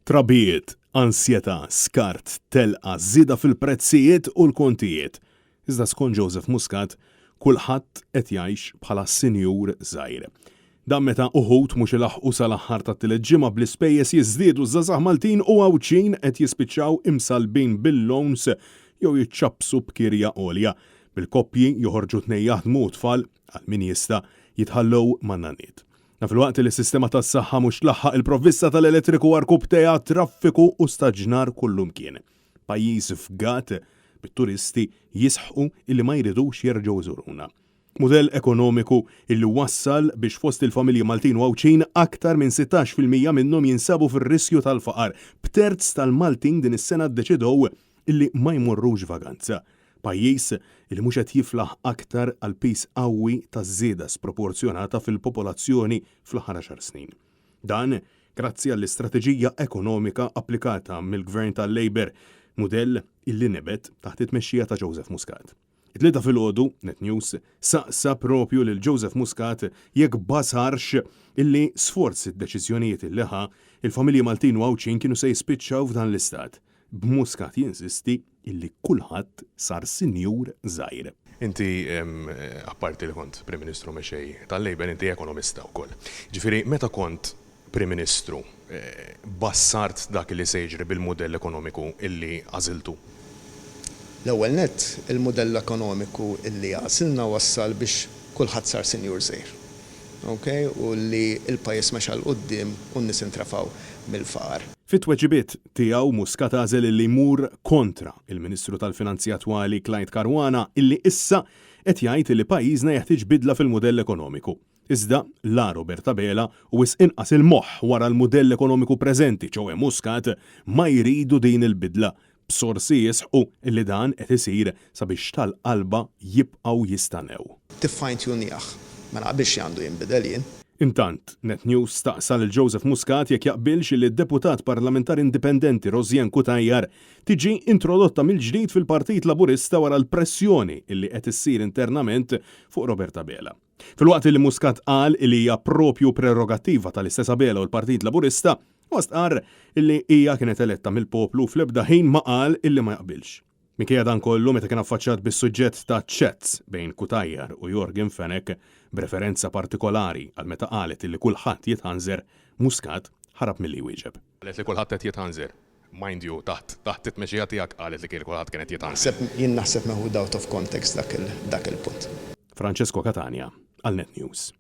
Trabijiet, ansjetà, skart, telqa, żieda fil-prezzijiet u l-kontijiet. Iżda skont Joseph Muscat, kulħadd qed jgħix bħala sinjur żgħir. Dan meta uħud mhux ilaħħqu sal-aħħar tat-tielet ġimgħa bl-ispejjeż jiżdiedu żgħażagħ Maltin u Għawdxin qed jispiċċaw imsallbin bil-loans jew jiċċappsu b'kirja għolja, bil-koppji joħorġu tnejn jaħdmu u tfal, għal min jista', jitħallew man-nanniet. Dan filwaqt li s-sistema tas-saħħa mhux tlaħħaq il-provvista tal-elettriku għarkupptejha, traffiku u staġnar kullumkien. Pajjiż fgat, bit-turisti jisħqu illi ma jridux jerġgħu jżuruna. Mudell ekonomiku illi wassal biex fost il-familji Maltin u Għawdxin aktar minn 16% minnhom jinsabu fir-riskju tal-faqar, b'terz tal-Maltin din is-sena ddeċidew illi ma jmorrux vaganza. Pajjiż illi mhux qed jiflaħ aktar għall-piż qawwi taż-żieda sproporzjonata fil-popolazzjoni fl-aħħar għaxar snin. Dan grazzi għall-istrateġija ekonomika applikata mill-Gvern tal-Labour, mudell illi nibet taħt it-tmexxija ta' Joseph Muscat. It-Tlieta filgħodu, Net News saqsa propju lil Joseph Muscat jekk basarx illi sforz id-deċiżjonijiet illi ħa, il-familji Maltin u Għawdxin kienu se jispiċċaw f'dan l-istat, b'Muscat jinsisti illi kulħadd sar sinjur żgħir. Inti, apparti li kont Prim Ministru u Mexxej tal-Labour, inti ekonomista wkoll. Jiġifieri meta kont Prim Ministru, bassart dak li se jiġri bil-mudell ekonomiku illi għażiltu? L-ewwel nett, il-mudell ekonomiku illi għażilna wassal biex kulħadd sar sinjur żgħir. Ok? U li l-pajjiż mexa 'l quddiem u n-nies intrefgħu mill-faqar. Fit-tweġibiet tiegħu Muscat għażel illi jmur kontra il-Ministru tal-Finanzi attwali Clyde Caruana illi issa qed jgħid illi pajjiżna jeħtieġ bidla fil-mudell ekonomiku. Iżda, la Robert Abela u wisq inqas il-moħħ wara l-mudell ekonomiku preżenti, ċoe Muscat, ma jridu din il-bidla, b'sorsi jisħqu li dan qed isir sabiex tal-qalba jibqgħu jistanew. Tiffine tune-jah. Ma naqbilx li għandu jinbidel jien. Intant, Net News staqsa lil Joseph Muscat jekk jaqbilx li d-Deputat Parlamentari Indipendenti Rosianne Cutajar tiġi introdotta mill-ġdid fil-Partit Laburista wara l-pressjoni li qed issir internament fuq Robert Abela. Filwaqt li Muscat qal li hija proprju prerogattiva tal-istess Abela u l-Partit Laburista, huwa stqarr li hija kienet eletta mill-poplu u fl-ebda ħin ma qal illi ma jaqbilx. Minkejja dan kollu, meta kien affaċċjat bis-suġġett ta' chats bejn Cutajar u Yorgen Fenech, b'referenza partikolari għal meta qalet illi kulħadd jitħanżer, Muscat ħarab milli jwieġeb. Qalet li kulħadd qed jitħanżer. Mind you, taħt taħt it-tmexxija tiegħek qalet li kien kulħadd kien qed jitgħanżer. Naħseb, jien naħseb meħud out of context dak il, dak il-punt. Francesco Catania għal Net News.